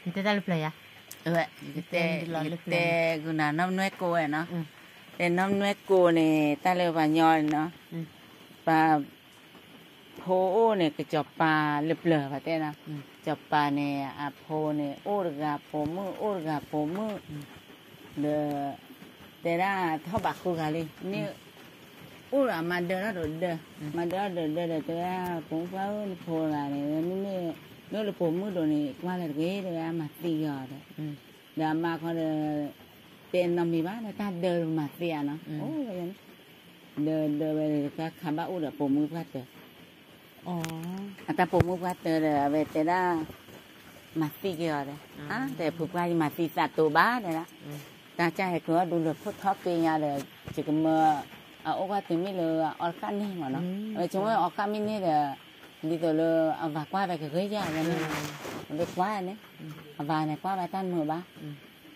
တဲတၢ်လၢပျၢၤယၤ, ယကတဲ, ယကတဲဂုာ်နၤနီၢ်မနွဲၣ်ကိၣ်ဝဲနီၤ, တဲနီၢ်မနွဲၣ်ကိၣ်န့ၣ် တၢ်လၢပှၤညီနီၤ, ပှၤ ဖိအိၣ်န့ၣ် ကစီၤပၤလၢပျၢၤဘၣ်တဲနီၤ, စီၤပၤန့ၣ် အဖိန့ၣ် အိၣ်တဂၤပိာ်မုၣ် အိၣ်တဂၤပိာ်မုၣ်, ဒီး တဲဒၣ်ထီၣ်ဘးဃုဂၤလံ, မ့ၢ်အိၣ်ဒီးအမါဒၢထီၣ်ဒိးဒၢ, မါဒၢထီၣ်ဒိးဒၢဒီး တဲဝဲဒၣ် ပိာ်မုၣ်ပှၢ်ဧၢ နဖိတဂၤန့ၣ် မ့မ့ၢ် မ့ၢ်အိၣ်လၢပိာ်မုၣ်ဒိၣ်န့ၣ် ကွၢ်လၢတဂ့ၤ တဲဝဲ အမၤသံက့ၤအီၤဒီး, ဒီးအမါခီဒီး တဲနီတမံၤဘၣ် တၢ်ဒၢမၤသံဧါနီၤ, အိၣ်ဝဲ ဒၢဒၢဝဲ ခါဘၣ်အိၣ်ဒီးပိာ်မုၣ်ပှၢ်တၢၢ်, အတၢ်ပိာ်မုၣ်ပှၢ်တၢၢ်ဒီး အဝဲတဲဒၣ် မၤသံက့ၤအီၤဒီး, အါ တဲဖုပှၢ် ယမၤသံသးတိၤဘၣ်တဲဒၣ်, တၢ်ကၢ်ဟဲကျိအဒိလၢဖိထီၣ်က့ညါဒီး ယကမၢ အအိၣ်ကွၢ်တုၤမ့ၢ်လၢအအီတဃၣ်န့ၣ်မ့ၢ်နီၤ, အဝဲဆိကမိၣ်အီတဃၣ်မ့ၢ်န့ၣ်ဒီး ဒ်သိးလၢအဝၤကွၢ်ဝဲကဂ့ၤယါဝဲန့ၣ်, အဝဲကွၢ်န့ၣ်, အဝၤန့ၣ်ကွၢ်ဝဲတၢ်မုာ်ဘၣ်,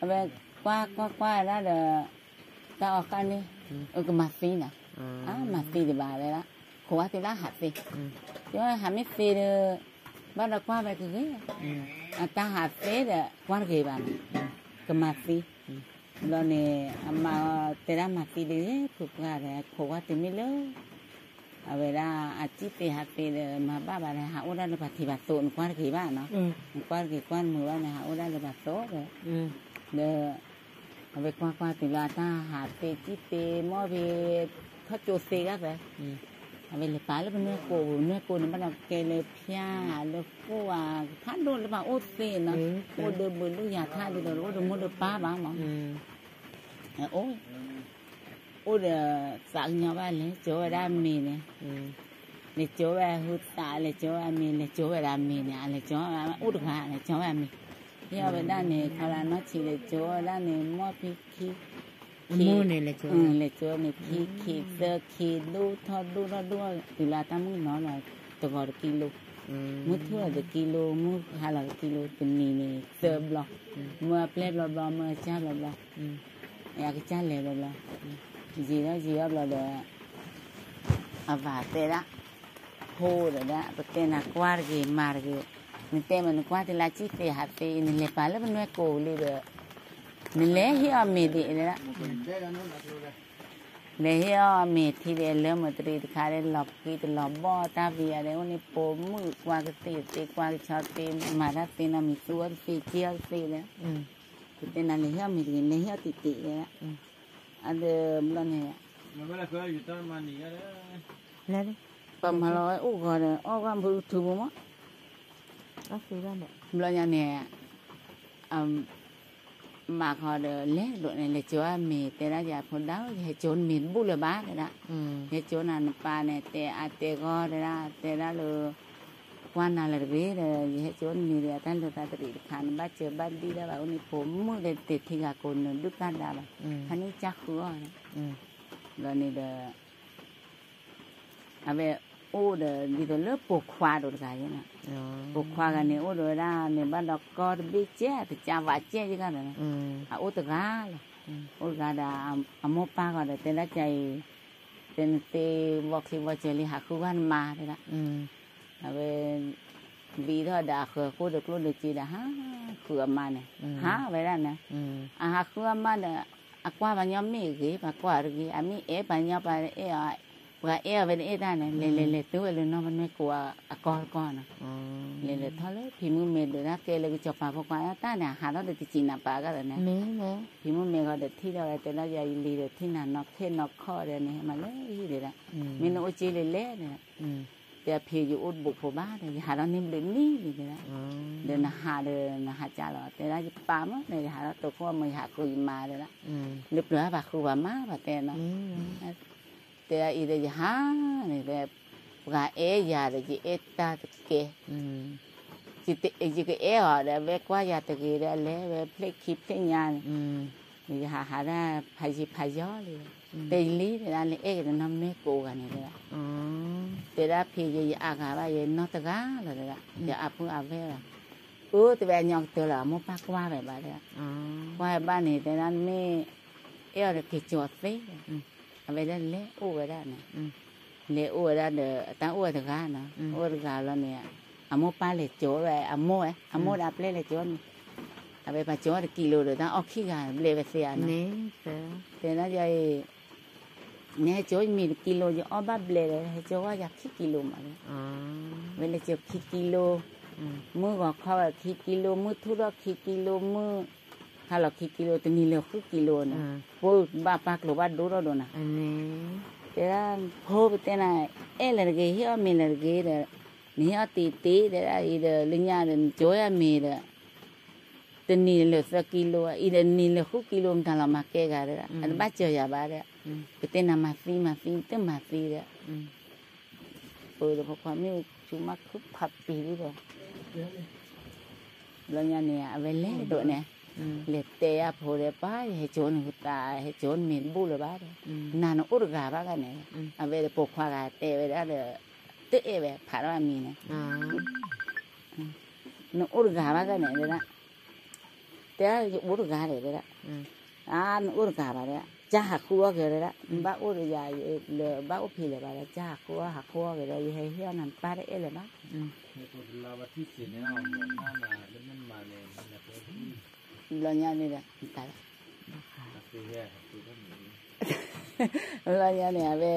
အဝဲကွၢ်ကွၢ်ကွၢ်ဒၣ်ဒီး တၢ်အီဃၣ်န့ၣ်, အကမၤသံနီၤ, အမၤသံဒံးဘၣ်ဝဲဒၣ်, ခိးဝဲသ့ၣ်လၢဟးသ့, ယဟးမ့ၢ်သ့ဒီး ဘၣ်ဒီးကွၢ်ဝဲကဂ့ၤ, အတၢ်ဟးသ့ဒီး ကွၢ်တဂ့ၤဘၣ်န့ၣ်, ကမၤသံ, ဘျီန့ၣ် အမါတဲဒၣ်မၤသံဒ်ဂ့ၤ ဖုပှၢ်ဒီး ခိးဝဲတုၤမ့ၢ်လၢ အဝဲဒၣ်အစံၣ်သ့ဟးသ့ဒီး မၤဘၣ်ဘၣ်ဒီး ဟးအိၣ်ဒၣ်လၢပှၤထံးပှၤသိး နကွၢ်တဂ့ၤဘၣ်နီၤ, နကွၢ်တဂ့ၤကွၢ်မုာ်ဘၣ်န့ၣ် ဟးအိၣ်ဒၣ်လၢပှၤသိးဒီး, ဒီး အဝဲကွၢ်ကွၢ်တုၤလၢအတၢ်ဟးသ့စံၣ်သ့ မီၢ်ဖံ ထီၣ်ကၠိသ့ဂၤဖဲ, အဝဲလဲၤပာ်လၢပနွဲၣ်ကိးပူၤ နွဲၣ်ကိးန့ၣ် ဘၣ်ဒီးကဲလၢဖၠါလၢကိၢ်ဧါ, ဖးဒိၣ်လၢပှၤအိၣ်သ့နီၤ, အိၣ်ဒီးဘုးဒုၣ်ယၤထါဒ်သိး အိၣ်ဒီးမိၢ်ဒီးပၢ်ဘၣ်မး, အိၣ် အိၣ်ဒီးသးကညီၤဘၣ်လဲၤကၠိဝဲဒၣ်အမ့ၤန့ၣ်, လဲၤကၠိဝဲဟုသး လဲၤကၠိဝဲအမ့ၤ လဲၤကၠိဝဲဒၣ်အမ့ၤန့ၣ် အလဲၤကၠိ အိၣ်တဂၤ လဲၤကၠိဝဲအမ့ၤ, ဟ့ၣ်အီၤဝဲဒၣ်န့ၣ် ခီလၢနီၢ်ဆံး လဲၤကၠိဝဲဒၣ်န့ၣ် မီၢ်ဖံခံ ခံ, လဲၤကၠိန့ၣ် ခံခံသၢခံ ဒိၣ်ထီၣ်ဒိၣ်ထီၣ်ဒိၣ် တုၤလၢအတၢ်မုၣ်နီၤလီၤ တဂီၤတကံလိ, မုၢ်ထူၣ်လီၤတကံလိ မုၢ်ဟါလီၤတကံလိ တနံၤန့ၣ် သၢဘျီ, မုၢ်အပျဲၢ်ဘျီဘျီ မုၢ်အကစၢ်ဘျီဘျီ အကစၢ်လဲၤဘျီဘျီ, ယံာ်ထီၣ်ယံာ်ထီၣ်ဘျီဒီး အဝၤတဲဒၣ်, ဖိဒီးဒၣ် ပတဲနၤကွၢ်တဂ့ၤ မၤတဂ့ၤ, နတဲမ့ၢ်နကွၢ်တ့ၢ်လၢ စံၣ်သ့ဟးသ့ နလဲၤပာ်လၢပနွဲၣ်ကိးလံဒီး နလဲၤဟ့ၣ်အီၤမ့ၤဒ်အံၤဒၣ်, လဲၤဟ့ၣ်အီၤမ့ၤထံဒ်အံၤ လၢမုၢ်တရံးတခါဒီး လီၤကံတလီၤဘီၣ်တၢ်ဝံၤအံၤဒီး အိၣ်န့ၣ်ပိာ်မုၣ်ကွၢ်ကသ့ၣ်သ့ ကွၢ်ကဆီသ့ မၤတၢ်သ့နီတမံၤ သူအီၣ်တသ့ က့ၤအီၣ်တသ့ဒီး ပတဲနၤလဲၤဟ့ၣ်အီၤမ့ၤတဂ့ၤ လဲၤဟ့ၣ်အီၤတ့ၢ်တ့ၢ်ဒီး အဒီးဘျီန့ၣ် ပမၤလီၤဝဲအိၣ်ဂီၤဒီး အီၣ်ကွၢ်မုၢ်ထူပူၤမး, ဘျီညါန့ၣ် မၤဃီဒီး လဲၤလိာ်န့ၣ် လဲၤကၠိအမ့ၤ တဲဒၣ်ယၤဖိဒၣ်ဧၢ ယဟဲကၠိနမ့ၤတဘူၣ်လၢၤဘၣ် တဲဒၣ်, ယဟဲကၠိနၤနပၢ်န့ၣ် တဲအါတဲဂီၢ် တဲဒၣ် တဲဒၣ်လၢ ကွၢ်နၤလၢတဂ့ၤဒီး ယဟဲကၠိနမ့ၤဒီး အတၢ်လၢသးတရံးတခါ နဘၣ်စၢၤဘၣ်ဒံးဒၣ်ဘၣ် အိၣ်န့ၣ်ပိာ်မုၣ်ဒီး တထံဂၤကိးနဒုၣ်ကၢ်ဒါဘၣ်, ဖဲန့ၣ်ကၢ်ဃုအီၤ, ဘျီန့ၣ်ဒီး အဝဲအိၣ်ဒီး ဒ်သိးလၢပိာ်ခွါဒိၣ်တဂၤယဲနီၤ, ပိာ်ခွါဂၤန့ၣ် အိၣ်ဒီးဝဲဒၣ်န့ၣ် ဘၣ်ဒီးကီၢ်တဘ့ၣ်ကဲ တကးဝးကဲယဂၤဒီးန့ၣ်, အအိၣ်တဂၤလီၤ, အိၣ်တဂၤဒီး အမိၢ်ပၢ်ဂီၤဒီး တဲဒၣ်ကါအံၤ, တဲနသ့ဝီချံဝီစၢၤလံ ဟးဃုဂၤနမါ တဲဒၣ်, အဝဲ ဘံထီၣ်ဒီးအဃၢၤဃိၣ်ဒီးကျိၣ်ဒီးစ့ဒီး ဟးဃုအမါန့ၣ်, ဟးဝဲဒၣ်န့ၣ်, အဟးဃုအမါဒီး အကွၢ်ပှၤညီမ့ၢ်ဂ့ၤ ပှၤကွၢ်တဂ့ၤ အမ့ၢ်အဲၣ်ပှၤညီပှၤအဲၣ်အီၤ, ပှၤအဲၣ်အီၤဝဲတအဲၣ်တၢ်န့ၣ် လဲၤလဲၤလဲၤတုၤဝဲလၢနီၢ်မနွဲၣ်ကိးအကီၢ်တကီၢ်နီၤ, လဲၤလဲၤထီၣ်လၢဖံမုၣ်မဲာ်ဒုးတၢ်ကဲလၢ ကစီၤပၤဖိခွါတၢ်န့ၣ် အဟးထီၣ်ဒီးတစံးနၤပာ်ကဒီးန့ၣ်, ဖံမုၣ်မဲာ်ဂီၤဒီးထံၣ်ဒီးဝဲတဲဒၣ်ယၤယလံၤဒီးထံၣ်နၤနီၢ်ခဲနီၢ်ခီၣ်ဒီးန့ၣ် မၤလၢဟံၣ်ဒီးဒၣ်, မ့ၢ်နအိၣ်က့လၢလဲၣ်န့ၣ် တဲအဖံယအိၣ်တဘိးဖိဘၣ်ဒီး ယဟးထီၣ်န့ၢ်ဘျုးနံၣ်လံတဲဒၣ်, ဒီးနဟးဒီးနဟးကၢ်လီၤ တဲဒၣ်ယပာ်မးန့ၣ် ယဟးထီၣ်တိာ်ခိၣ်အမၢယဟးဃုယမါတဲဒၣ်, လၢပျၢၤဘၣ်ဃုဘၣ်မးဘၣ်တဲနီၤ, တဲဒၣ်အံၤဒီးယဟးန့ၣ် ပှၤအဲၣ်ယၤဒီးယအဲၣ်တၢ်တကဲ ယကအဲၣ်အီၤဒီး အဝဲကွၢ်ယၤတဂ့ၤဒီး အလဲၤဝဲဖျဲၣ်ခံဖျဲၣ်ညါန့ၣ်, ယဟးဟးဒၣ်ဖးယံၤဖးယီၤလံ, တဲယလံတဲဒၣ် လဲၤအဲၣ်က့ၤတနီၢ်မနွဲၣ်ကိးဂၤန့ၣ်တဲဒၣ်, တဲဒၣ်ဖံယဲ ယအါဂၤဘၣ် ယနီၢ်တဂၤလီၤတဲဒၣ်, ယအါဖုအါဖဲဘၣ်, အၢ တဲဝဲအညီကတၢၢ်လီၤ အမိၢ်ပၢ်ကွၢ်ဝဲဘၣ်တဲဒၣ်, ကွၢ်ဝဲဘၣ်န့ၣ် တဲဒၣ်မ့ၢ် အဲၣ်အီၤဒီးက့ၤကၠီၤသ့, အဝဲဒၣ်လဲၤအိၣ်ဝဲဒၣ်န့ၣ်, လဲၤအိၣ်ဝဲဒၣ်ဒီး တၢ်အိၣ်ဝဲတဂၤနီၤ, အိၣ်ဝဲတဂၤလီၤန့ၣ်, အမိၢ်ပၢ်လဲၤကၠီၤဝဲ အမိၢ်ဝဲ အမိၢ်ဒီးအပျဲၢ်လဲၤကၠီၤန့ၣ်, အဝဲပှၤကၠိတကံလိဒီး တၢ်အီၣ်ခံဂၤဘျဲၣ်ဝဲသ့ဧါနီၤ, တဲဒၣ်ယၤအံၤ နဟဲကၠိမ့ၤတကံလိ ယအီၣ်ဘၣ်ဘျဲၣ်ဒီး ဟဲကၠိဝဲယၤခံကံလိမးဒီး, ဝဲလဲၤကၠိခံကံလိ, မုၢ်ဂီၤခီဝဲခံကံလိ မုၢ်ထူၣ်ထီၣ်ခံကံလိ မုၢ်ဟါလီၤခံကံလိ တနံၤလၢာ်ဃုကံလိန့ၣ်, ပဘၣ်ပာ်ကျိၤဘၣ်ဒိထီၣ်ဒိၣ်နၤ, တဲဒၣ်ဖိပတဲနၤ, အဲၣ်လၢၤတဂ့ၤ ဟ့ၣ်အီၣ်မ့ၤလၢၤတဂ့ၤဒီး, နဟ့ၣ်အီၣ်တ့တ့ တဲဒၣ်အံၤဒီး လၢညါဒီး နကၠိယၤမ့ၤဒီး တနံၤလၢာ်သၢကံလိ အံၤဒီးနံၤလၢာ်ဃုကံလိ မတၤလီၤမၤကဲဂၤဒီး အတဘၣ်စၢၤယၤဘၣ်ဒီး, ပတဲနၤမၤသံမၤသံ တမၤသံဒီး, ပဒီးဖိခွါမ့ၣ်အူဆူမးခုဖးပံၤဒ်ဒီး, ဘျီညါန့ၣ် အဝဲလဲၤဒိးန့ၣ်, လဲၤတဲအဖိဒီး ပၢ်ယဟဲကၠိနသး ဟဲကၠိနမ့ၤတဘူၣ်လၢၤဘၣ်ဒီး, နၤနအိၣ်တဂၤဘၣ်ဂၤန့ၣ်, အဝဲဒီးပိာ်ခွါဂၤတဲဝဲဒၣ်ဒီး, တအဲၣ်ဝဲဖးထီၣ်အမံၤန့ၣ် နအိၣ်တဂၤဘၣ်ဂၤန့ၣ်ဒၣ်, တဲဒၣ်ယအိၣ်တဂၤဒီးဒၣ်, အါ နအိၣ်တဂၤဘၣ်ဒီး, ကၢ်ဟးဃုအီၣ်က့ၤဒီးဒၣ်, နဘၣ်အိၣ်ဒီးယၤလၢဘၣ်အိၣ်ဖံးလၢၤဘၣ်ဒီး ကၢ်ဟးဃုအီၣ်ဟးဃုအီၣ်က့ၤဒီး ယဟဲဟ့ၣ်အီၣ်နၤနပၢ်တအဲၣ်လၢၤဘၣ်, ဘျီညါန့ၣ်ဒီး, ဘျီညါန့ၣ် အဝဲ,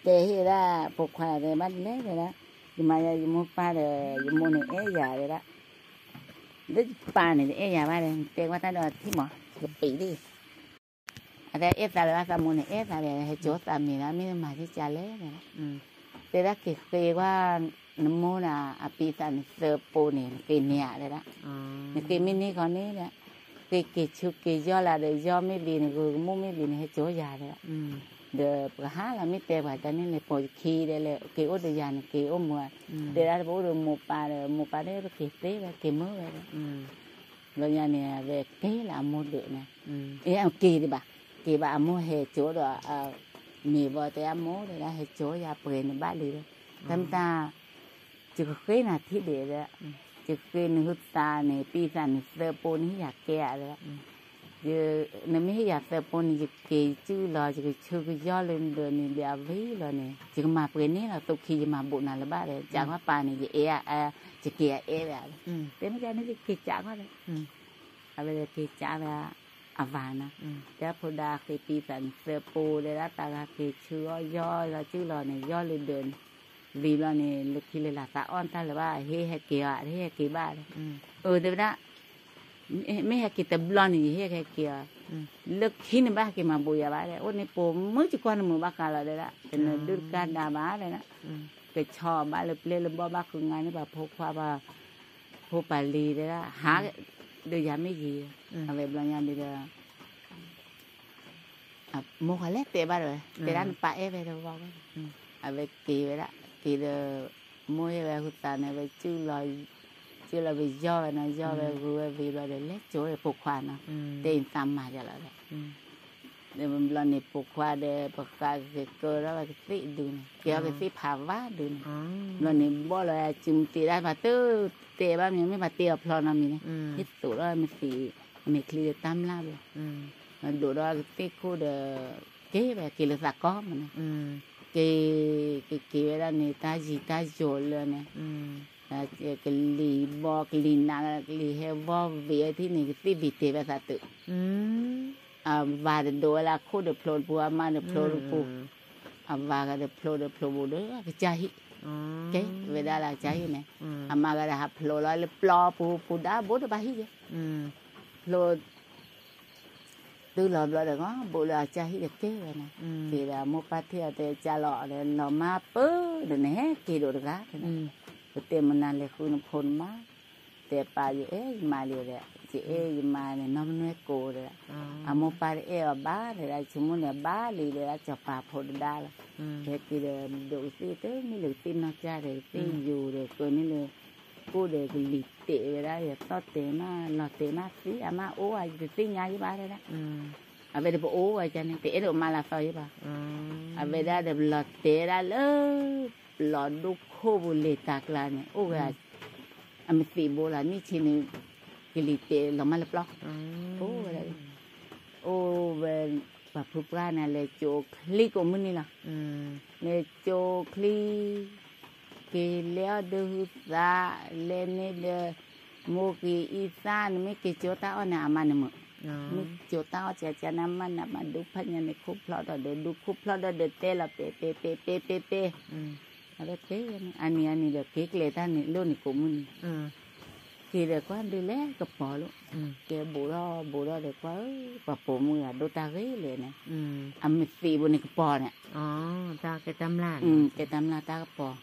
တဲဟ့ၣ်ဒၣ်ပိာ်ခွါတဲဘၣ်လဲၣ်တဲဒၣ်, ယမၤယၤယမိၢ်ပၢ်ဒီး ယမိၢ်န့ၣ်အဲၣ်ယၤတဲဒၣ်, လၢယပၢ်န့ၣ်တအဲၣ်ယၤဘၣ်ဒီး နတဲကွၢ်တၢ်ဒီးထံၣ်မး, ယကပံးဒၣ် အတအဲၣ်သးလၢၤဘၣ် သးမိၢ်န့ၣ်အဲၣ်သးဒီး ဟဲကၠိသးမ့ၤလၢ မ့ၢ်မၤသ့ၣ်ကလဲၣ်, တဲဒၣ်က့ၤဃ့ကွၢ်, နမိၢ်န့ၣ် အပံးသးန့ၣ်သၢပိန့ၣ် နက့ၤန့ၢ်ဧါတဲဒၣ်, နက့ၤမ့ၢ်န့ၢ်ခီန့ၣ်ဒီး, က့ၤက့ၤဆူက့ၤယီၢ်လၢဒီး ယီၢ်မ့ၢ်ဘ့ၣ်န့ၣ် ဂုၤကမူၣ်မ့ၢ်ဘ့ၣ်န့ၣ် ဟဲကၠိယၤတဲဒၣ်, ဒီးပကဟးလီၤမ့ၢ်တဲပှၤကန့ၣ်လဲၤပိာ်ယခံဒီးလဲၤက့ၤအိၣ်ဒီးယၤန့ၣ် က့ၤအိၣ်မူ, တဲဒၣ်တပအိၣ်ဒီးမိၢ်ပၢ်ဒီး မိၢ်ပၢ်ဒီးပက့ၤသ့ဝဲက့ၤမုာ်ဝဲဒီး ဘျီညါန့ၣ် အဝဲက့ၤလၢအမိၢ်ဒၢးန့ၣ်, အက့ၤဒံးဘၣ်, က့ၤဘၣ်အမိၢ်ဟဲကၠိဒီး, မ့ၢ်ဘီတဲအမိၢ်တဲဒၣ် ဟဲကၠိယၤပှဲၤန့ၣ်ဘၣ်လံဒီး, တၢ်မတၤ, ယကဃ့နၤထံၣ်ဒံးဒီး, ယကဃ့နဟုသးန့ၣ် ပံသးန့ၣ်သၢပိန့ၣ်ဟ့ၣ်ယၤကဲဧါဒီး, နမ့ၢ်ဟ့ၣ်ယၤသၢပိန့ၣ် ယက့ၤစုၣ်လီၤ ယကဆူကယီၢ်လၢဒၢးန့ၣ်ဒီးအဝံၤလီၤန့ၣ် ယကမၤပှဲၤန့ၣ်လီၤ သိခံယမၤဘူးနၤလၢၤဘၣ်ဒီး ကးကွၢ်ပၢ်န့ၣ် ယအဲၣ်, ယက့ၤအအဲၣ်ဝဲဧါဒီး, တဲမ့ၢ်ကန့ၣ်ယက့ၤကးကွၢ်ဒီး, အဝဲက့ၤကးဝဲ အဝၤန့ၣ်, တဲဖိဒါဃ့ပံသးန့ၣ်သၢပိဒီး ဒၣ်တၢ်ဂၤက့ၤဆူအီၣ်ယီၢ်လီၤစုၣ်လီၤန့ၣ် ယီၢ်လၢဒၢးန့ၣ်, ဝံၤဘျီန့ၣ် လၢခံလၢလာ်သးအီၣ်တၢ်လၢၤဘၣ် ဟ့ၣ်ဟဲက့ၤအီၤ ဟ့ၣ်ဟဲက့ၤဘၣ်ဒီး, အၢ တဲဝဲဒၣ် မ့ၢ်ဟဲက့ၤတဘျီန့ၣ် ယဟ့ၣ်ဟဲက့ၤအီၤ, လၢခံန့ၣ်ဘၣ်ဟဲက့ၤမၤဘူးယၤဘၣ်ဒီး အိၣ်န့ၣ်ပိာ်မုၣ် ယကွၢ်နမုာ်ဘၣ်ဃးလီၤတဲဒၣ် တနၢၤဒုၣ်တကၢ်ဒါဘၣ်တဲဒၣ်, ကဆီဘၣ်လၢပျဲၢ်လၢဘီၣ်ဘၣ်ဃုငါန့ၣ် ပှၤဖိခွါပှၤ ဖိပာ်လံၤတဲဒၣ် ဟး, ဒီးယၤမ့ၢ်ယံၤ, အဝဲဘျီညါဒ်ဒီး မိၢ်ဃီလဲၣ်တဲဘၣ်ဒီးဝဲ တဲဒၣ်နပၢ်အဲၣ်ဝဲတဝီဝဲ, အဝဲက့ၤဝဲဒၣ် က့ၤဒီး မိၢ်ဟ့ၣ်ဝဲဟုသးန့ၣ် ဝဲစုၣ်လီၤ, စုၣ်လီၤဝဲယီၢ်ဝဲနီၤ ယီၢ်ဝဲဂုၤဝဲဝံၤဘျီဒီး လဲၤကၠိဝဲပိာ်ခွါနီၤ, တဲအံၤသးမၤယၤလီၤဒီး, ဒီးဘျီန့ၣ်ပိာ်ခွါဒီး ပဃးက့ၤကၢထီၣ်ဝဲကသ့ၣ်ဒုန့ၣ် ကဲထီၣ်ကသ့ၣ်ဖးဝါဒုန့ၣ်, ဘျီန့ၣ်ဘီၣ်လီၤစုမတ့ၢ်ဒၣ် ပှၤတတဲဘၣ်မ့ၢ် မ့ၢ်ပှၤတ့အီၤဖျီနီတမံၤန့ၣ် ဟ့ၣ်သိးထီၣ်မ့ၢ်သံး, မဲာ်ချံဒီးတၢ်မျၢ်ဘျီ, ဒိးဒီးကသ့ၣ်ခိၣ်ဒီး က့ၤဝဲက့ၤလၢသးကီမးန့ၣ်, က့ၤ, က့ၤက့ၤဝဲဒၣ်န့ၣ် တၢ်ယံၤတၢ်ယိာ်လၢန့ၣ်, ကလံၤဘီကလံၤနး ကလံၤဟဲဝီၢ်ဝံၤအထံၣ်န့ၣ် ကသ့ၣ်ဘံၣ်တဲာ်ဝဲသးသုး အဝၤဒီးဒိးဝဲလၢအခိၣ်ဒီးဖျိတပူၤ အမါဒီးဖျိတပူၤ, အဝၤဂၤဒီးဖျိဒီးဖျိဘူးဒီး အကစၢ်ဟံၣ်, ကဲဝဲဒၣ်လၢအကစၢ်ဟံၣ်န့ၣ်, အမါဂၤဒီးဟးဖျိလီၤလၢပျီပူၤ ပူၤဒါဘိတဘၣ်ဟံၣ်ယဲ, ဖျိ တုၤလီၤဘျီဒီး ဘူးလၢအကစၢ်ဟံၣ်ဒီးကဲဝဲန့ၣ်, က့ၤဒီးအမိၢ်ပၢ်ထံၣ်အီၤတဲကၢ်လီၤဒီး လီၤမၢ်ပၢၢ်ဒီး နဟဲက့ၤဒိးတဂၤ, ပတဲမနၤလဲၤဃုနဖိနမါ, တဲပၢ်ယအဲၣ်ယမါလံဒီး ယအဲၣ်ယမါန့ၣ် နီၢ်မနွဲၣ်ကိးဒီး, အမိၢ်ပၢ်တအဲၣ်အီၤဘၣ်ဒီး ဆိကမိၣ်န့ၣ်ဘၣ်လံဒီး စီၤပၤဖိတဒါလီၤ, ဟဲက့ၤဒီး ဒိးကသ့ၣ်တမ့ၢ်လၢကသ့ၣ်နီၢ်ကၢ်ဒီး ကသ့ၣ်ယိာ်ဒီး ကန့ၣ်လၢ ကိၣ်ဒီးကလံၤတဲာ်ဝဲဒၣ် ယသီၣ်တဲာ်မး လီၤတဲာ်မးသ့ အမါအိၣ်ဝဲ ယတသ့ၣ်ညါယဘၣ်တဲဒၣ်, အဝဲဒီးပအိၣ်ဝဲကန့ၣ် တအဲၣ်ဒိးမါလၢသီယဘၣ်, အဝဲဒၣ်ဒီးပလီၤတဲာ်ဒၣ်လၢ ပျီဒိၣ်ခိၣ်ပူၤလ့ၤတၢ်ကျါန့ၣ် အိၣ်ဝဲ အမသံးဘိလီၤ နံၣ်ဆံန့ၣ် ကလံၤတဲာ်လီၤမၢ်လၢပျီ, အိၣ်ဝဲဒၣ်, အိၣ်ဝဲ ပှၤဖုပှၢ်န့ၣ် လဲၤကၠိချံကိးမုၢ်နံၤလီၤ, လဲၤကၠိချံ က့ၤလဲၤအီၣ်ဒုးဟုသး လဲၤန့ၣ်ဒီး မိၢ်က့ၤအံသၣ် နမ့ၢ်က့ၤကၠိတၢ်အီၣ်န့ၣ် အမါန့ၣ်မုာ်, မ့ၢ်ကၠိတၢ်အီၣ်ကကနမၣ်နမါဒူဖၣ်ညါန့ၣ် ခိၣ်ဖျီၣ်ဒီးဒူခိၣ်ဖျီၣ်ဒီးဒူတဲလီၤ ပဲ ပဲ ပဲ ပဲ ပဲ ပဲ အဝဲက့ၤန့ၣ် အနံၤအနံၤဒီးက့ၤကျဲၤတၢ်န့ၣ် လိၣ်န့ၣ်ကိးမုၢ်နံၤ က့ၤဒီးကွၢ်ဒုးလဲၤကပီၤလိာ်, ကဲဘူးထီၣ်ဘူးထီၣ်ဒီးကွၢ်ဧၢ ပှၤပိာ်မုၣ်ဂၤဒိၣ်တၢ်ဂ့ၤလဲၣ်န့ၣ်, အမ့ၢ်သံးဘိန့ၣ်ကပီၤန့ၣ်, ကဲတၢ်မျၢ်တၢ်ကပီၤ,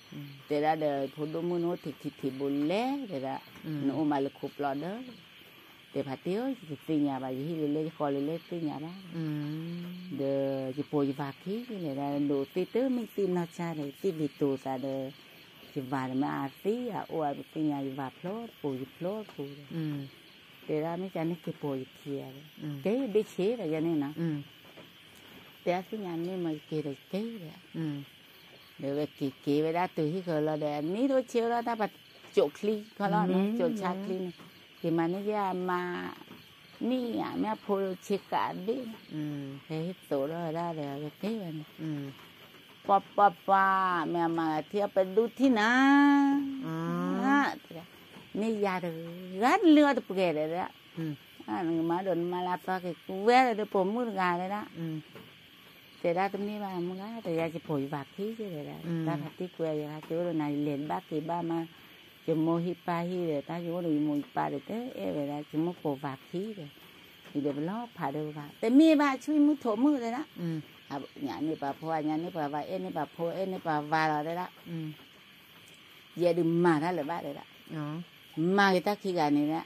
တဲဒၣ်ဒီးဖိဒိၣ်မုၣ်နအိၣ်ထံးထံးထံးဘိလဲၣ်တဲဒၣ်, နအိၣ်မးလၢခိပျီဒီး, တဲဖါတံၢ်ဧၢ ယတသ့ၣ်ညါဘၣ် ယဟံၣ်လၢလဲၣ်ယဃီလၢလဲၣ်သ့ၣ်ညါဘၣ် ဒီးယပိာ်ယဝၤခံလဲၣ်ဒၣ် ဒိးသ့ၣ်တမ့ၢ်သ့ၣ်နီၢ်ဆါဒီး သ့ၣ်ဘ့ၤတိၤသးဒီး ယဝၤဒီးမ့ၢ်အသ့ၣ်အအိၣ်အပသ့ၣ်ညါ ယဝၤဖျိတပူၤ ယဖျိတပူၤဒီး တဲဒၣ်မ့ၢ်ကန့ၣ်က့ၤပိာ်ယခံဂၤဒီး က့ၤဘ့ၣ်ဆ့ဒီးယန့ၣ်နီၤ တဲဒၣ်သ့ၣ်ညါမ့ၢ်မ့ၢ်ယက့ၤဒီးယက့ၤဒီး ဒီးဝဲက့ၤက့ၤဝဲဒၣ်တုၤဟံၣ်ဃီလီၤဒီး နံၣ်ဒိၣ်ဆ့ဝဲဒၣ်တၢ်ပှၤကၠိးချံခီလီၤနီၤ ကၠိးဆါချံန့ၣ် က့ၤမၤန့ၢ်ယဲအမါ နံၣ်ဧါ မ့ၢ်အဖိဆ့ကၤဘ့ၣ်န့ၣ် ဖဲဟ့ၣ်သိးထီၣ်ဝဲဒၣ်ဒီး အဝဲက့ၤဝဲန့ၣ် ပှၤပှၤပှၤ မ့ၢ်အမါဂၤထံၣ်အပဒူထံၣ်နၤ မ့ၢ်ယၤတဂၤတလုၢ်အီၣ်တပှဲၤဒီး နကမၤဒိးနမါလၢအသီက့ၤ ကွဲဒီးပိာ်မုၣ်တဂၤဒီး တဲဒၣ်တမ့ၢ်ဘၣ်မုၢ်ဂၤ တယၤယပိာ်ယဝၤခံက့ၤဒီး တၢ်ဖါတံၢ်ကွဲယဂၤ က့ၤအိၣ်ဒီးနၤ ယလဲၤတဘၣ်က့ၤဘၣ်မး ယမိၢ်ဟံၣ်ပၢ်ဟံၣ်ဒီး တၢ်ယအိၣ်ဒီးယမိၢ်ယပၢ်ဒီး တအဲၣ်ဝဲဒၣ် ယမိၢ်ပိာ်ဝၤခံဒီး ယဒီးပလီၤဖးဒီးဝၤ တမ့ၢ်ဘၣ် ဆူယမုၢ်ထိးမုၢ်တဲဒၣ် ညၣ်န့ၢ်ပှၤဖိ ညၣ်န့ၢ်ပှၤဝၤ အဲၣ်န့ၢ်ပှၤဖိ အဲၣ်န့ၢ်ပှၤဝၤလီၤတဲဒၣ် ယဲဒုးမၤတၢ်လၢၤဘၣ်တဲဒၣ် မၤက့ၤတၢ်ခံဂၤန့ၣ်ဒၣ်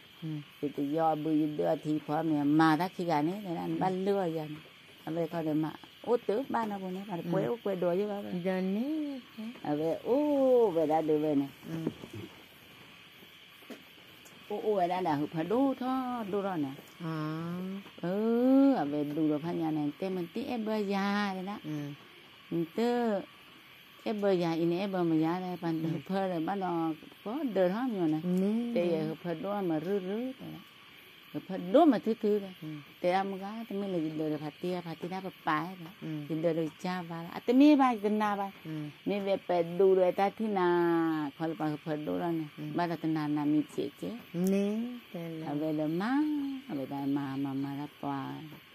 ယတယီအဘုယဒၢအထံဖီမ့ၢ် မၤတၢ်ခံဂၤန့ၣ်တဲဒၣ် နဘၣ်လၢအီၤယၤန့ၣ် အဝဲခီဒီးမၤ အိၣ်တဘၣ်နီၢ်ပူၤန့ၣ် ပှၤတကွဲအိၣ်ကွဲဒိးယဲဘၣ်ဝဲ အဝဲအိၣ်ဝဲဒၣ်ဒုးဝဲန့ၣ် အိၣ်အိၣ်ဝဲဒၣ်ဒီး ဟုးဖၢဒိၣ်ထီၣ်ဒိၣ်ထီၣ်န့ၣ် အဝဲဒူဒီးဖးညါန့ၣ် တဲမ့ၢ်တအဲၣ်ဘၢယၤတဲဒၣ် နတ အဲၣ်ဘၢယၤအံၤန့ၣ် အဲၣ်ဘၢမယၤလဲၣ် ပှၤဟုးဖၢဒီးဘၣ်ဒီး ကီဒၢးထီၣ်မ့ၢ်န့ၣ် တဲယဲ ဟုးဖၢဒိၣ်မးရုၢ်ရုၢ်တဲဒၣ် ဟုးဖၢဒိၣ်မးထုထုတဲ တဲဒၣ်မုၢ်ဂၤ တမ့ၢ်လၢယဒၢးဒီးဖါတံၢ် ဖါတံၢ်တၢ်ပပာ်ဒီး ယဒၢးဒီးယကၢ်ဘါလီၤ အတမ့ၢ်ဘၣ်ယတနာ်ဘၣ် မ့ၢ်ဝဲပဒူဒီးတၢ်ထံၣ်နၤ ခီလၢပှၤဟုးဖၢဒိၣ်ထီၣ်န့ၣ် ဘၣ်ဒီးတနာ်နၤမံၤဆံးကဲ အဝဲဒီးမၤ အဝဲဒၣ်မၤမၤမၤလၢပှၤ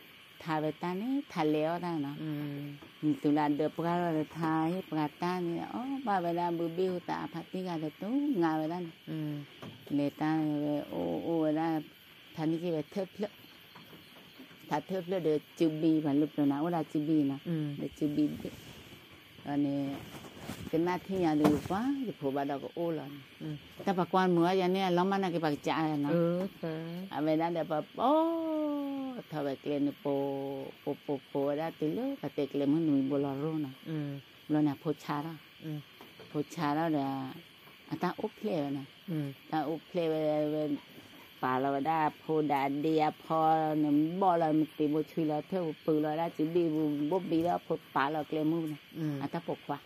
ထါဝဲတၢ်န့ၣ် ထါလဲၤအီၣ်တၢ်နီၤ မုၢ်တုၤလၢအဒၢးပှၢ်ထီၣ်ဒီးထါဟ့ၣ်ပှၤတၢ်န့ၣ် အီၣ်ဘၣ်ဝဲဒၣ်ဘုဘ့ၣ်ဟူသးအဖါတံၢ်ဂၤဒီးတူၢ်ငါဝဲဒၣ်န့ၣ် လဲၤတၢ်ဝဲအိၣ်အိၣ်ဝဲဒၣ် ထါန့ၢ်က့ၤဝဲထၢၣ်ဖျၢၣ် ထါထၢၣ်ဖျၢၣ်ဒီးစုဘံ ပှၤလၢပျၢၤနၤအိၣ်ဒၣ်စုဘံနီၤ ဒီးစုဘံဘ့ၣ် ဒီးန့ၣ် ကနၣ်ထံၣ်ညါဒီးပှၤယဖိးဘၣ်ဒီးကအိၣ်လီၤန့ၣ် တၢ်ပှၤကွၢ်မုာ်အီၣ်ယၤန့ၣ် အလီၤမၢ်နာ်က့ၤပှၤကစးနီၤ အဝဲဒၣ်ဒီးပှၤပိာ်ထီၣ်ဝဲကျဲန့ၣ် ပိာ်ပိာ်ပိာ်ဝဲဒၣ်တုၤလၢပှၤတဲကျဲမုၢ်နွံဘိလီၤရိနီၤ ဘျီန့ၣ် အဖိဆါထီၣ် ဖိဆါထီၣ်ဒီး အတၢ်အိၣ်ဖျဲၣ်ဝဲနီၤ တၢ်အိၣ်ဖျဲၣ်ဝဲ ဝဲ ပာ်လီၤဝဲဒၣ်အဖိဒီးအဒ့အဖီန့ၣ် ဘီၣ်လီၤမ့ၢ်သံးဘိဆွံလီၤထၢၣ်ပူၤပူၤလီၤဝဲဒၣ်စုဘံပူၤ ဘိၣ်ဘံလီၤအဖိပာ်လီၤကျဲမုၢ်န့ၣ် အတၢ်ပိာ်ခွါ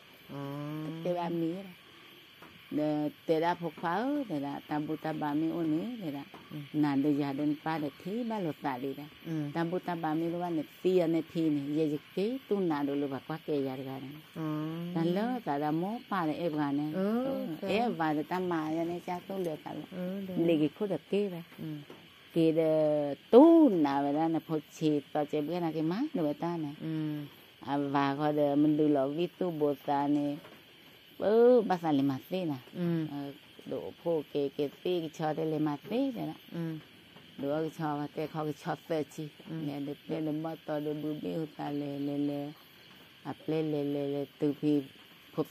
တဲဝဲအမံၤဒီး တဲဒၣ်ဖိခွါဧၢ တဲဒၣ် တၢ်ဘူၣ်တၢ်ဘါမ့ၢ်အိၣ်န့ၣ် တဲဒၣ် နၤဒီးယၤဒီးနပၢ်ဒီးထံၣ်ဘၣ်လိာ်သးဒံးဒီး တၢ်ဘူၣ်တၢ်ဘါမ့ၢ်တအိၣ်ဘၣ်န့ၣ် သံယၤန့ၣ်ဖံန့ၣ် ယဲယက့ၤတူၢ်နးဒိၣ်လၢပှၤကွၢ်ကဲယၤတဂၤန့ၣ် တၢ်လၢသးဒီးမိၢ်ပၢ်ဒီးအဲၣ်ပှၤန့ၣ် အဲၣ်ပှၤဒီးတၢ်မၤယၤန့ၣ် ကၢ်တူၢ်လၢသးလီၤ လ့ၤက့ၤခိၣ်ဒီးက့ၤဝဲ က့ၤဒီး တူၢ်နးဝဲဒၣ်န့ၣ် ဖိဆံးသီကဲဘှဲနၤက့ၤမၤဒိၣ်ဝဲတၢ်န့ၣ် အဝၤဃီဒီးမဒုးလီၤဝံၣ်သူၣ်ဘိသးန့ၣ် ပဘၣ်သးလဲၤမၤသ့နၤ ဒိးအိၣ်ဖှိၣ်က့ၤက့ၤသ့ကဆီတလဲၤမၤသ့တဲဒၣ် ဒိးအီၣ်ကဆီဝဲတဲခီကဆီသၢဆံ လဲၤဒီးပျဲၢ်ဒီးဘီၣ်တီဒီးဘုဘ့ၣ်ဟူသးလဲၤလဲၤလဲၤ အပျဲၢ်လဲၤလဲၤလဲၤတုၤဖံ ဖိ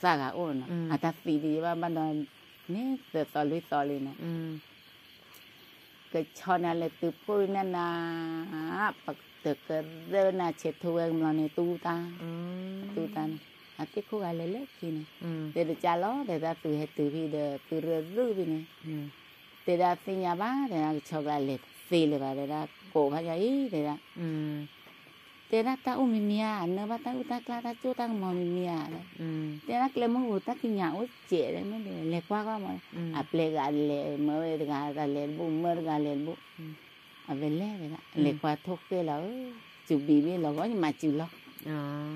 သၣ်ဂၤအိၣ်နီၤ အတၢ်သံဒ်ယဘၣ်ဘၣ်ဒီး န့ၣ်သၢသီလွံၢ်သီလံနီၤ ကဆီန့ၣ်လဲၤတုၤဖှိၣ်ဝံၤမ့ၢ်နၤ ပတကရၢနၤဆဲးထူဝဲကမျီန့ၣ် တူၢ်တၢ် တူၢ်တၢ်န့ၣ် အသ့ၣ်ခိၣ်ဂၤလဲၤလၢခံန့ၣ် တဲတကၢ်လီၤ တဲတၢ်သုးဟဲတုၤဖံဒီး သုးရၢၢ်ရုၢ်ဖံန့ၣ် တဲဒၣ်သ့ၣ်ညါဘၣ် တဲဒၣ်ကဆီကျါလဲၤသ့လၢၤဘၣ် တဲဒၣ်ကိးဖးယၤအံၤ တဲဒၣ် တဲဒၣ်တၢ်အိၣ်မံၤမံၤဧါ နၢဘၣ်တၢ်အုၣ်တၢ်ကျါ တၢ်ကၠိၣ်တၢ်ကမီၤမံၤမံၤဧါ တဲဒၣ်ကျဲမုၢ်ပူၤ တၢ်ကညးအိၣ်စဲးလဲၣ် မ့ၢ်လဲၤကွၢ်ကွၢ်မး အပျဲၢ်ဂၤလဲၤ မၢဝဲတဂၤတၢ်လဲၤတဘူၣ် မၢတဂၤလဲၤတဘူၣ် အဝဲလဲၤဝဲဒၣ် လဲၤကွၢ်ထိၣ်ဃဲလီၤဧၢ စုဘံဘ့ၣ်လီၤဂီၢ် ယမၤစုလီၤ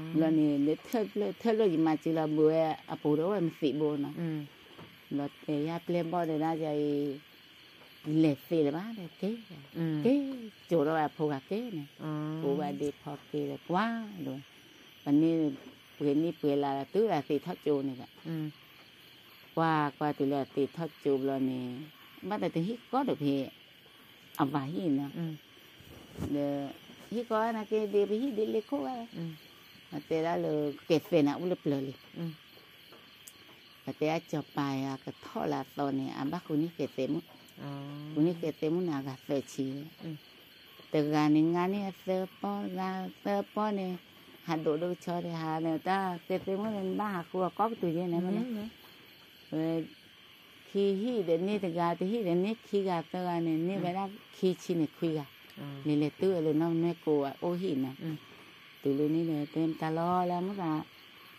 ဘျီန့ၣ် လၢထၢၣ်ဖျၢၣ် ထၢၣ်ဖျၢၣ်ယမၤစုလီၤ ဘုးဝဲအပူၤဒီးအိၣ်ဝဲမသံးဘိနီၤ ဘျီတဲယၤပျဲၢ်ဘီၣ်တဲဒၣ်ယၤအံၤ လဲၤသ့လၢၤဘၣ်ဒီးက့ၤ, က့ၤ, ကၠိၤထီၣ်ဝဲအဖိဂၤက့ၤန့ၣ်, ကိးဘၣ်ဒ့ဖီက့ၤဒီးကွၢ်ဒိၣ်, ပန့ၢ်ပှဲၤနံၣ်ပှဲၤလါဒီး တုၤလၢသ့ၣ်ထီၣ်ကၠိန့ၣ်ဒီး, ကွၢ်ကွၢ်တုၤလၢသ့ၣ်ထီၣ်ကၠိဘျီန့ၣ်, ဘၣ်တၢ်တဟံၣ်ကီၢ်ဒီးဖဲ အဝၤဟံၣ်နီၤ, ဒီး ဟံၣ်ကီၢ်ဝဲန့ၣ်က့ၤဒ့ပဟံၣ်ဒ့လ့ခိၣ်ဝဲ, ပတဲဒၣ်လၢဃဲးသဲန့ၣ်အိၣ်လၢပျၢၤလံ ပတဲအကၠီၤပၤယၤကထီၣ်လၢအသီန့ၣ် အဘၣ်ဃုန့ၢ်ဃဲးသဲမုၣ်, ဃုန့ၢ်ဃဲးသဲမုၣ်န့ၣ် အဂၤသၢဆံ, တဂၤန့ၣ် ငါန့ၢ်အသၢပီၢ်, တဂၤသၢပီၢ်န့ၣ်, ဟးဒိးဒိကဆီဒီးဟးန့ၣ် တၢ်ဃဲးသဲမုၣ်န့ၣ် နဘၣ်ဟးဃုအီၤကိးကတုၤယဲန့ၣ်, ဝဲ ခံဟံၣ်ဒီးန့ၢ်တဂၤ, တဟံၣ်ဒီးန့ၢ်ခံဂၤသၢဂၤန့ၣ်, န့ၢ်ဝဲဒၣ်ခံဆံန့ၣ်ခွံဂၤ, လဲၤလဲၤတုၤဝဲလၢနီၢ်မ့ၢ်ကိးအအိၣ်ဟံၣ်နီၤ, တုၤလၢန့ၣ်ဒီး တဲမတၤလီၤလၢမုၢ်ဂၤ,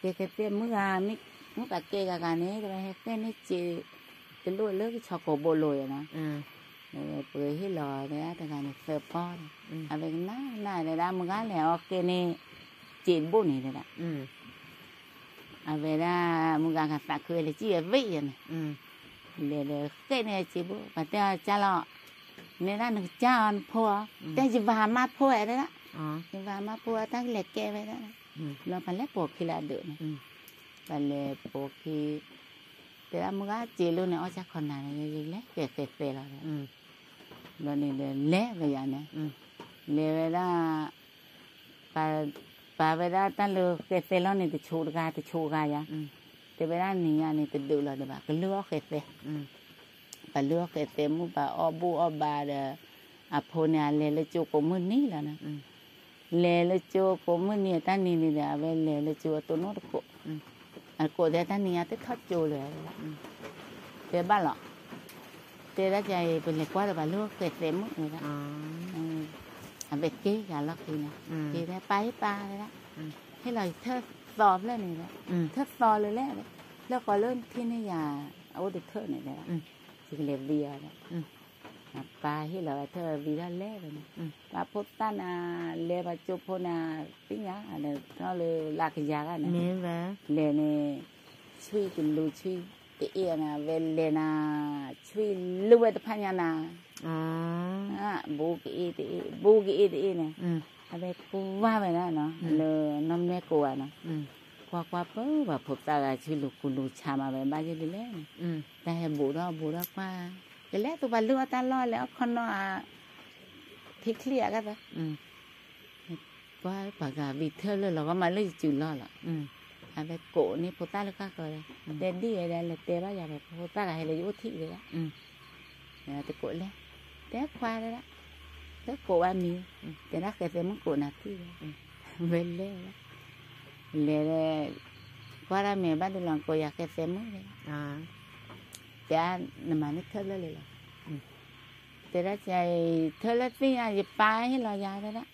ကဲကဲသ့ၣ်မုၢ်ဂၤ, မုၢ်ဂၤကဲဂၤဂၤန့ၣ် တဝဲဟဲဃဲန့ၢ်စ့း တလိၣ်လၢကဆီကိးဘိလိာ်ယဲနီၤ, ပှဲၤဟ့ၣ်လီၤဝဲဒၣ်တဂၤန့ၣ်သၢပီၢ်ဒီး, အဝဲကနၣ်နၣ်ဒဲဒၣ်မုၢ်ဂၤလဲၤအီၤဃဲန့ၢ် စ့းတဘိန့ၣ်ဒဲဒၣ် အဝဲဒၣ် မုၢ်ဂၤဂၤသးခုဝဲလၢစံၣ်အဝ့ၢ်ယဲန့ၣ်, လဲၤဒီးဃဲန့ၢ်စ့းဘိ, ပှၤတဲအီၤကၢ်လီၤ, နဲဒၣ်နကစၢ်အီၤနဖိအီၤ, တဲယဘၣ်မါဖိဝဲဒၣ်, ယဘၣ်မါဖိအီၤ တၢ်ကလဲၤကဲဝဲဒၣ်, ဘျီပှၤလဲၤပိာ်ခံလၢအဒၢးန့ၣ်, ပှၤလဲၤပိာ်ခံ, တဲဒၣ်မုၢ်ဂၤစ့းလိန့ၣ် အီၣ်ဆၣ်ခီနၤန့ၣ် ယလဲၤဃဲးဃဲးသဲလီၤဒီး, ဘျီန့ၣ်ဒီးလဲၤဝဲယၤန့ၣ်, လဲၤဝဲဒၣ် ပာ်ဝဲဒၣ်တၢ်လၢဃဲးသဲလီၤန့ၣ် တဆိးတဂၤ တဆိးဂၤယၤ, တဲဝဲဒၣ်နံၤညါန့ၣ် တဒုးလီၤဒံးဘၣ် ကလုၢ်အီၣ်ဃဲးသဲ, ပလုၢ်အီၣ်ဃဲးသဲမုၣ် ပအီၣ်ဘူၣ်အီၣ်ဘါဒီး, အဖိန့ၣ် အလဲၤလၢကၠိကိးမုၢ်နံၤလီၤနီၤ, လဲၤလၢကၠိကိးမုၢ်နံၤအတၢ်နံၤန့ၣ်ဒီး အဝဲလဲၤလၢကၠိအတိၢ်နီၣ်တကိး, အကိးတဲတၢ်နံၤညါတထီၣ်ကၠိလၢၤ တဲဘၣ်လီၤ, တဲဒၣ်ကါအံၤ ပလဲၤကွၢ်ဒီးပှၤလၢဃဲးသဲမုၣ်ဝဲဒၣ်, အဝဲက့ၤယၤလီၢ်ခံန့ၣ်, က့ၤတဲပၢ်ဟ့ၣ်ပၢ်ဝဲဒၣ်, ဟ့ၣ်လီၤယထၢၣ်သီဖျၢၣ်န့ၣ်ဒီး, ထၢၣ်သီလၢလဲၣ်, လၢဃီလၢထံၣ်န့ၢ်ယၤ, အအိၣ်တထၢၣ်န့ၣ်ဒီး, ယကလဲၤဝံၤအီၤဒီး, ပၢ်ဟ့ၣ်လီၤဝဲထၢၣ်ဝံၤထီၣ်လဲၣ်ဝဲန့ၣ်, ပှၤဖိသၣ်နၤ, လဲၤပှၤကၠိဖိနၤ, သ့ၣ်ညါ, ထီၣ်လၢလၢကယၤဂၤန့ၣ်, လဲၤန့ၣ်, ဆွံကလူၤဆွံတအ့ၣ်နၤ ဝဲလဲၤနၤ, ဆွံလူၤဝဲတဖၣ်ညါနၤ, ဘူးကအ့ၣ်တအ့ၣ် ဘူးကအ့ၣ်တအ့ၣ်န့ၣ်, အဝဲကွၢ်ဝဲဒၣ်နီၤ လၢနီၢ်မဲာ်ကိးဂၤနီၤ, ကွၢ်ကွၢ်ပၢ ပှၤဖိသၣ်ဂၤဆွံလူၤကူလူၤဆါမး ဝဲဘၣ်ယဲဒ်လဲၣ်န့ၣ်, တၢ်ဟဲဘူးထီၣ်ဘူးထီၣ်ကွၢ်, ကလဲၤသူပှၤလုၢ်အီၣ်တၢ်လီၢ်လဲၤအီၣ်ခီနီၢ်ဧါ, ထံချံအကသၢ ကွၢ်ပှၤဂၤဝံၤထၢၣ်လၢလီၤဂီၢ်မးလၢယစုလီၢ်လီၤ, အဝဲကိးန့ၢ်ဖိသၣ်လၢဃၣ်ဃၢၤဒီး, တဲဒ်ဝဲဒၣ်လဲၤတဲဘၣ်ယၤဒီး ဖိသၣ်ဂၤဟဲလၢယအိၣ်ထံၣ်ဝဲဒၣ်, တကိးလဲၣ်, တဲခွါဒၣ်, တကိးဝဲမံၤ, တဲဒၣ်ဃဲးသဲမုၣ်ကိးနၤထံၣ်ဝဲ, ဝဲလဲၤဝဲ, လဲၤ, ကွၢ်ဒၣ်မဲာ်ဘၣ်ဒုးလီၤကိးယၤဃဲးသဲမုၣ်ဝဲ, တဲနမၤန့ၢ်ထၢၣ်လၢလၢလီၤ တဲဒၣ်ကါအံၤ ထၢၣ်လၢသ့ၣ်ညါ ယပၢ်ဟ့ၣ်လီၤယၤတဲဒၣ်,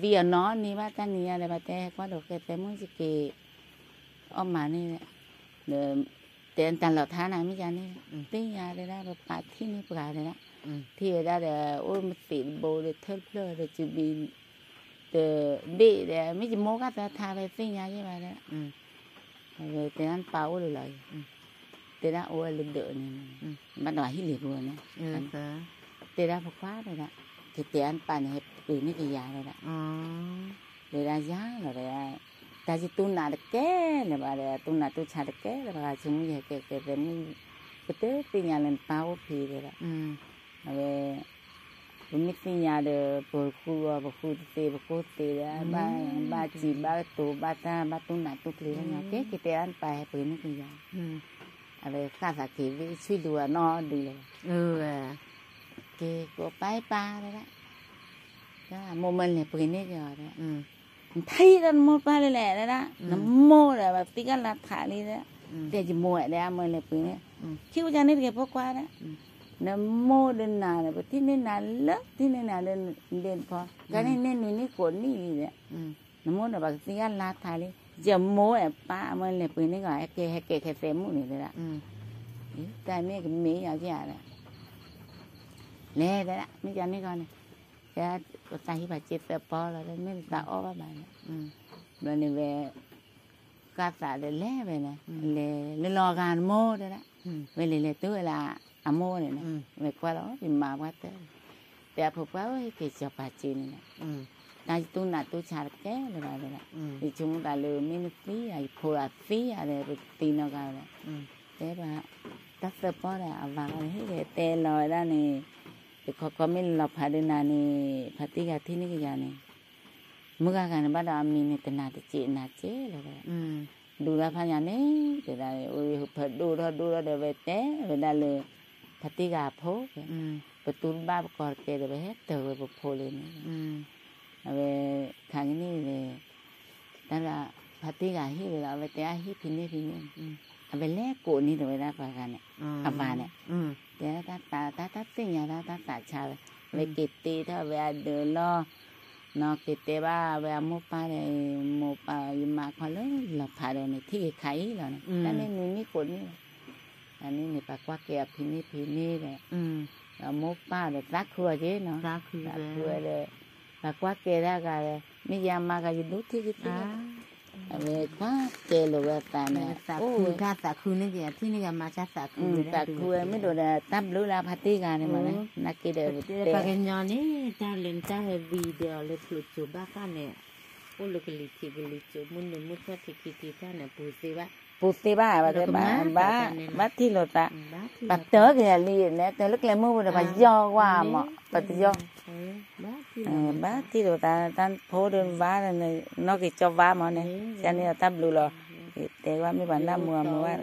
ဒီးယဝံၤအီၤနီၢ်န့ၢ်ဘၣ်တၢ်နံၤညါဒီး ပှၤတဲကွၢ်ဒီးဃဲးသဲမုၣ်ယက့ၤ အီၣ်မးန့ၣ်, ဒီးတဲတၢ်လီၤထါနၤမ့ၢ်ယၤန့ၣ်, သ့ၣ်ညါတဲဒၣ် ပပၢ်ထံၣ်န့ၢ်ပှၤတဲဒၣ်, ထံၣ်ဝဲဒၣ်ဒီး အိၣ်မသံးတဘိဒီးထၢၣ်တဖျၢၣ်ဒီး စုဘံ တဘ့ၣ်ဒီး မ့ၢ်ယမိၢ်ကသးထါဝဲသ့ၣ်ညါယဲၢ်ဘၣ်ဒီး, တဲဒၣ်နပၢ်အိၣ်လၢလီၤ, တဲဒၣ်အိၣ်ဝဲလၢဒၢးန့ၣ်, ဘၣ်ဒီးဟံၣ်လံၤပူၤန့ၣ်, တဲဒၣ်ဖိခွါတဲဒၣ်, ကတဲဒၣ်နပၢ်န့ၣ် ဟဲပှ့ၤန့ၢ်ကယၤတဲဒၣ်, တဲဒၣ်ယၤလီၤတဲဒၣ်, တၢ်ယတူၢ်နးတကဲလၢၤဘၣ်ဒီး တူၢ်နးတူၢ်ဆါတကဲလၢၤဘၣ် ဂၤဆိကမိၣ်ယဟဲကဲကဲသဲမုၣ်, ပတသ့ၣ်ညါလၢနပၢ်အိၣ်ဖဲတဲဒၣ်, အဝဲ ပမ့ၢ်သ့ၣ်ညါဒီး ပဃုအီၤ ပဃုတသ့ ပဃုသ့ဒီး ဘၣ်စံးဘၣ်ကတိၤ ဘၣ်တၢ်ဘၣ်တူၢ်နးတူၢ်ကျ့ၤလီၤ, ကဲက့ၤတဲဒၣ်နပၢ်ဟဲပှ့ၤန့ၢ်ကယၤ, အဝဲဃၣ်သးက့ၤဝံၤ ဆွံလူၤအနီၢ်ဒုးလီၤ, က့ၤကိးပၢ်ပၢ်တဲဒၣ်, မိၢ်မၢလဲၤပှ့ၤန့ၢ်ကယၤဒီး, နထံၣ်ဒီးနမိၢ်ပၢ်လၢလဲၣ်တဲဒၣ်, နမိၢ်ဒီး ပသံကလါထးလံတဲဒၣ်, တဲယမိၢ်ဝဲတဲဒၣ် မၢလဲၤပှ့ၤန့ၢ်, ခံကန့ၣ်တက့ၤဖိခွါတဲဒၣ်, နမိၢ်ဒီးနၤဒီး ပထံၣ်န့ၢ်နၤလၢ ထံၣ်န့ၢ်နၤလၢဒ့တဖီ, ကန့ၣ်န့ၢ်နွံနံၣ်ကိးနံၣ်လံဒီး, နမိၢ်ဒီးပှၤကသံအလါထးလံ, ယမိၢ်အဲၣ်ပၢ်အမၢလဲၤပှ့ၤန့ၢ်ကီး ဟဲကဲဟဲကဲခဲသဲမုၣ်န့ၣ်တဲဒၣ်, တၢ်မ့ၢ်ကမ့ၢ်ယၤက့ၤဧါဒီး, လဲၤတဲဒၣ် မ့ၢ်ကန့ၣ်ကီးန့ၣ်, တဲပသးဟံးပှၤစ့သၢပီလီၤ မ့ၢ်တသးအီၣ်ဘၣ်ဘၣ်န့ၣ်, ဘျီန့ၣ်ဝဲ ဃၣ်သးဒီးလဲၤဝဲန့ၣ်, လဲၤလၢလီၤဂာ်နမိၢ်တဲဒၣ်, ဝဲလဲၤလဲၤတုၤဝဲလၢ အမိၢ်န့ၣ်, ဝဲကွၢ်လီၤ ယမါပှၢ်တၢၢ်, တဲအဖိခွါဧၢ ဟ့ၣ်က့ၤစီၤပၤစ့န့ၣ်, တၢ်ယတူၢ်နးတူၢ်ဆါတကဲလၢၤဘၣ်ဝဲဒၣ်, ယဆိကမိၣ်သးလၢမ့ၢ်နသံဧါ ယဖိအသံဧါဒီး ပတသံနီတဂၤဝဲဒၣ်, တဲဘၣ်, တၢ်သၢပီၢ်ဒီးအဝၤဂၤန့ၣ် ဟ့ၣ်က့ၤတဲလီၤဝဲဒၣ်န့ၣ်, တခီခီမ့ၢ်လီၤဖးဒိၣ်နၤန့ၣ် ဖါတံၢ်ဂၤထံၣ်န့ၢ်ကယၤန့ၣ် မုၢ်ဂၤဂၤန့ၣ်ဘၣ်ဒီးအမံၤန့ၣ် တနၤတစဲးနၤစဲးလီၤဝဲ, ဒူဒၣ်ဖးညါန့ၣ် တဲဒၣ် အိၣ်ဖးဒိၣ်ထီၣ်ဒိၣ်ထီၣ်ဒီးဝဲတဲဝဲဒၣ်လၢ ဖါတံၢ်ဂၤအဖိ, ပတူၢ်တဘၣ်ပကီၢ်တကဲဒီး ပဟဲတၢၤဝဲပဖိလၢန့ၣ်, အဝဲ ခါကနံၣ်န့ၣ် တၢ်ဒီး ဖါတံၢ်ဂၤဟ့ၣ်ဝဲလီၤ အဝဲတဲအဟ့ၣ်ဖံန့ၢ်ဖံန့ၢ်, အဝဲလဲၤကိးန့ၢ်တဝဲဒၣ်ပှၤဂၤန့ၣ်, အဝၤန့ၣ်, တဲတၢ်သးတၢ်သ့ၣ်ညါတၢ်တၢ်သးဆါဝဲ, အဝဲက့ၤတ့ထီၣ်ဝဲအဒၢးလီၤ, နီၢ်က့ၤတဲဘၣ်ဝဲအမိၢ်ပၢ်ဒီး, မိၢ်ပၢ်ယမါခီလၢလီၤဖးဒီးန့ၣ် ထံၣ်က့ၤခါအံၤလီၤန့ၣ်, တၢ်န့ၣ်မံၤမ့ၢ်ကိးန့ၢ်လီၤ, တၢ်န့ၣ်န့ၣ်ပှၤကွၢ်ကဲအီၤဖံန့ၢ်ဖံန့ၢ်ဒီး, ဒီးမိၢ်ပၢ်ဒီးသးခုအီၤက့နီၤ, သးခုဝဲဒီး, ပှၤကွၢ်ကဲဒၣ်ဂၤဒီး မ့ၢ်ယမါဂၤယဒိထံၣ်က့ၤထံၣ်က့ၤ, အဝဲကွၢ်ကဲလီၤဝဲအသးန့ၣ်, သးခုန့ၢ်က့ၤအထံၣ်န့ၢ်ဂၤမၤဆါသးခုဝဲ, သးခုဝဲမ့ၢ်ဒိးဒီးတၢ်ဘျုးလၢအဖါတံၢ်ဂၤန့ၣ်မးန့ၣ်, နာ်က့ဒီးပတဲ, ပှၤကညီန့ၣ် တၢ်လဲၤတၢ်ဟဲဝံၤဒီးလၢဖျိးစိၤဘၣ်ဃၣ်န့ၣ်, အိၣ်လၢကလံၤထံးကလံၤစိး မုၢ်နုာ်မုၢ်ထီၣ်ထံခံထံသၣ်န့ၣ် ပူၤသ့ဘၣ်, ပူၤသ့ဘၣ်, ဘၣ်ထံၣ်လိာ်သး, ပှၤတၢၤက့ၤလံန့ၣ် တၢၤလၢကျဲမုၢ်ပူၤဒီး ပှၤယီၢ်ကွၢ်မး ပတယီၢ်, ဘၣ်ထံၣ်လိာ်သး တၢ်ဖိဒီးဝါ, နီၢ်က့ၤကၠီဝါမးန့ၣ်, ကန့ၣ်ဒီးတၢ်ဘျုးလီၤ, တဲဝဲမ့ၢ်ပှၤနၢ်မုာ်အမုာ်ဘၣ်,